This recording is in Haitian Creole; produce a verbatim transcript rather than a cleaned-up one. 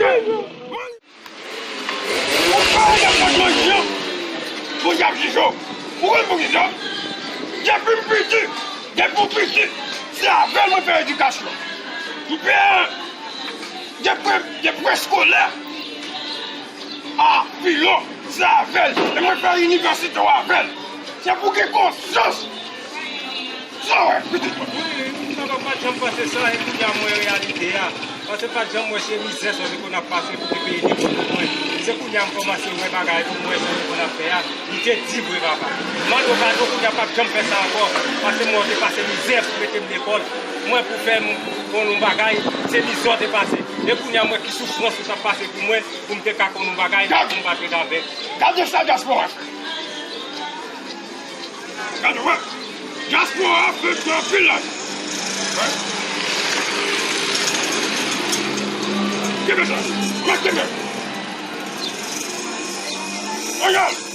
Ou pa yon moun manje, pou y ap jije w. Ou konn poukisa? Depi m piti, depi w piti, se avè l mwen fè edikasyon. M fè de pre-, de preskolè a Pilon, se avè l. E mwen fè inivèsite w avè l. Se pou gen konsyans. Sa w wè, pitit mwen? Wi, papa, m pa t janm panse sa, e kounye a m wè reyalite a. Paske m pa t janm wè se mizè sa w te konn ap pase pou te peye lekòl pou mwen. Se kounye a m kòmanse wè bagay pou m wè sa w te konn ap fè a. Li te di vre, papa. Mande w padon, kounye a m p ap janm fè sa ankò. Paske m wè w te pase mizè pou mete m lekòl. Mwen pou fè m konn yon bagay, se mizè w te pase. E kounye a m wè ki soufrans ou t ap pase pou mwen, pou m te ka konn yon bagay, pou m pa t ret avèk. Gade sa dyaspora fè. Gade, wè. Dyaspora fè pran anpil laj. Wè. Kenbe sa. Wè, kenbe. Regarde.